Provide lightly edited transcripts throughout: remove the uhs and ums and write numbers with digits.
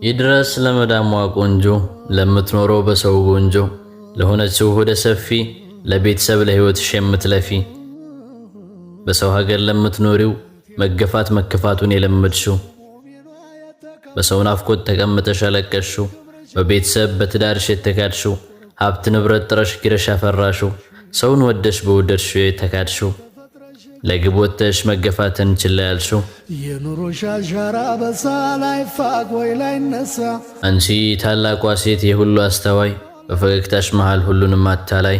ይድረስ ለመዳሟ ቆንጆ፣ ለምትኖረው በሰው ጎንጆ፣ ለሆነችው ሆደ ሰፊ፣ ለቤተሰብ ለሕይወትሽ የምትለፊ፣ በሰው ሀገር ለምትኖሪው፣ መገፋት መከፋቱን የለመድሽው፣ በሰው ናፍቆት ተቀምጠሽ ያለቀስሽው፣ በቤተሰብ በትዳርሽ የተካድሽው፣ ሀብት ንብረት ጥረሽ ግረሽ ያፈራሽው፣ ሰውን ወደሽ በወደድሽው የተካድሽው፣ ለግብ ወጥተሽ መገፋትን ችላ ያልሽው፣ የኑሮሽ አሻራ በሳ ላይፋቅ ወይ ላይነሳ። አንቺ ታላቋ ሴት የሁሉ አስተዋይ፣ በፈገግታሽ መሃል ሁሉንም አታላይ፣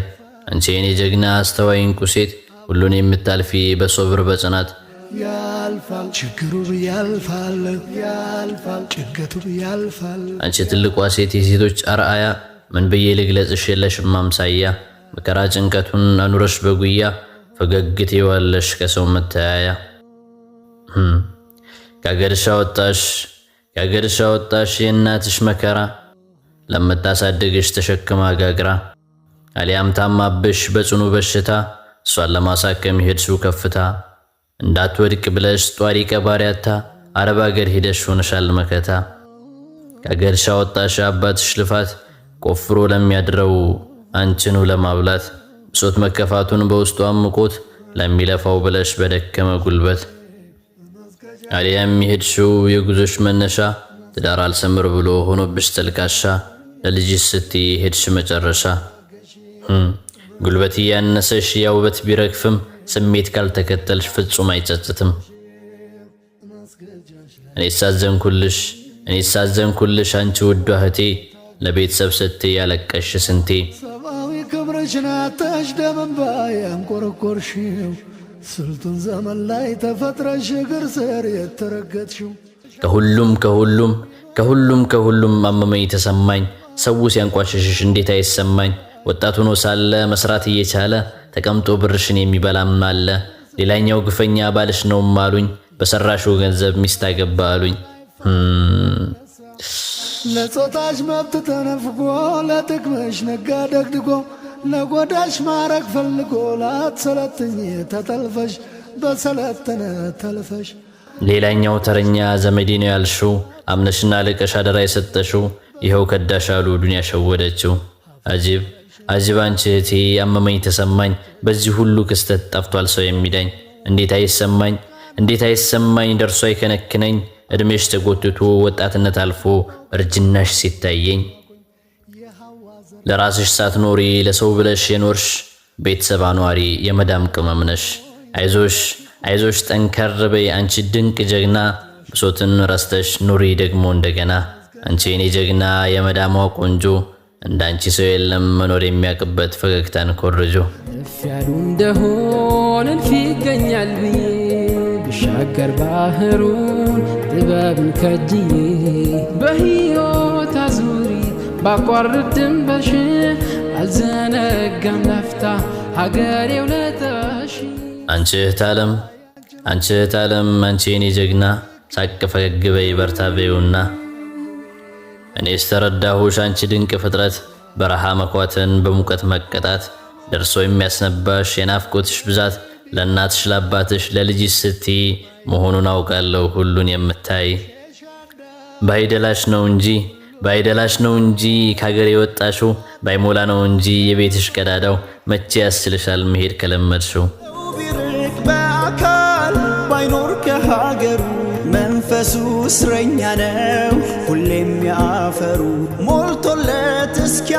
አንቺ የኔ ጀግና አስተዋይ እንቁ ሴት፣ ሁሉን የምታልፊ በሶብር በጽናት። ያልፋል ችግሩ ያልፋል፣ ያልፋል ጭንቀቱ ያልፋል። አንቺ ትልቋ ሴት የሴቶች አርአያ፣ ምን ብዬ ልግለጽሽ የለሽም አምሳያ። መከራ ጭንቀቱን አኑረሽ በጉያ፣ ፈገግ ትይዋለሽ ከሰው መተያያ። ከአገርሽ አወጣሽ፣ ከአገርሽ አወጣሽ የእናትሽ መከራ፣ ለምታሳድግሽ ተሸክማ ጋግራ፣ አሊያም ታማብሽ በጽኑ በሽታ፣ እሷን ለማሳከም የሄድሽው ከፍታ፣ እንዳትወድቅ ብለሽ ጧሪ ቀባሪያታ አረብ አገር ሂደሽ ሆነሻል መከታ። ከአገርሽ አወጣሽ አባትሽ ልፋት፣ ቆፍሮ ለሚያድረው አንቺኑ ለማብላት፣ ብሶት መከፋቱን በውስጡ አምቆት፣ ለሚለፋው ብለሽ በደከመ ጉልበት። አሊያም የሄድሽው የጉዞሽ መነሻ ትዳር አልሰምር ብሎ ሆኖብሽ ተልካሻ፣ ለልጅሽ ስትይ ሄድሽ መጨረሻ። ጉልበት እያነሰሽ ያውበት ቢረግፍም፣ ስሜት ካልተከተልሽ ፍጹም አይጸጽትም። እኔ ሳዘንኩልሽ፣ እኔ ሳዘንኩልሽ አንቺ ውዷ እህቴ፣ ለቤተሰብ ስትይ ያለቀሽ ስንቴ። ሰብአዊ ክብርሽን አጥተሽ ደም እንባ ያንቆረቆርሽው፣ ስልጡን ዘመን ላይ ተፈጥረሽ እግር ስር የተረገጥሽው። ከሁሉም ከሁሉም ከሁሉም ከሁሉም አመመኝ ተሰማኝ፣ ሰው ሲያንቋሽሽሽ እንዴት አይሰማኝ? ወጣት ሆኖ ሳለ መስራት እየቻለ ተቀምጦ ብርሽን የሚበላም አለ። ሌላኛው ግፈኛ ባልሽ ነውም አሉኝ፣ በሰራሽው ገንዘብ ሚስት አገባ አሉኝ። ለጾታሽ መብት ተነፍጎ፣ ለጥቅምሽ ነጋ ደግድጎ፣ ለጎዳሽ ማረግ ፈልጎ፣ ላትሰለጥኝ ተጠልፈሽ በሰለጠነ ተልፈሽ። ሌላኛው ተረኛ ዘመዴ ነው ያልሽው፣ አምነሽና ልቀሽ አደራ የሰጠሽው፣ ይኸው ከዳሽ አሉ፣ ዱንያ ሸወደችው። አጂብ አጂብ አንቺ እህቴ፣ አመመኝ ተሰማኝ፣ በዚህ ሁሉ ክስተት ጠፍቷል ሰው የሚዳኝ። እንዴት አይሰማኝ፣ እንዴት አይሰማኝ፣ ደርሶ አይከነክነኝ፣ እድሜሽ ተጎትቶ ወጣትነት አልፎ እርጅናሽ ሲታየኝ? ለራስሽ ሳትኖሪ ለሰው ብለሽ የኖርሽ፣ ቤተሰብ አኗሪ የመዳም ቅመም ነሽ። አይዞሽ አይዞሽ፣ ጠንከር በይ አንቺ ድንቅ ጀግና፣ ብሶትን ረስተሽ ኑሪ ደግሞ እንደገና። አንቺ የኔ ጀግና የመዳሟ ቆንጆ፣ እንዳንቺ ሰው የለም መኖር የሚያውቅበት ፈገግታን ኮርጆ። እፍ ያሉ እንደሆን እልፍ ይገኛል ብዬ፣ ብሻገር ባህሩን ጥበብን ከጅዬ፣ በሕይወት አዙሪት ባቋርጥ ድንበርሽን፣ አልዘነጋም ላፍታ ሀገሬው ለተሽ። አንቺ እህት ዓለም፣ አንቺ እህት ዓለም፣ አንቺ የኔ ጀግና፣ ሳቅ ፈገግ በይ በርታ በይውና። እኔስ ተረዳሁሽ አንቺ ድንቅ ፍጥረት፣ በረሃ መኳትን በሙቀት መቀጣት፣ ደርሶ የሚያስነባሽ የናፍቆትሽ ብዛት፣ ለእናትሽ ለአባትሽ ለልጅሽ ስትይ መሆኑን አውቃለሁ ሁሉን የምታይ። ባይደላሽ ነው እንጂ፣ ባይደላሽ ነው እንጂ ከሀገር የወጣሽው፣ ባይሞላ ነው እንጂ የቤትሽ ቀዳዳው፣ መቼ ያስችልሻል መሄድ ከለመድሽው። ቢርቅ በአካል ባይኖር ከሀገሩ፣ መንፈሱ እስረኛ ነው ሁሌም ያፈሩ ሞልቶለት እስኪያ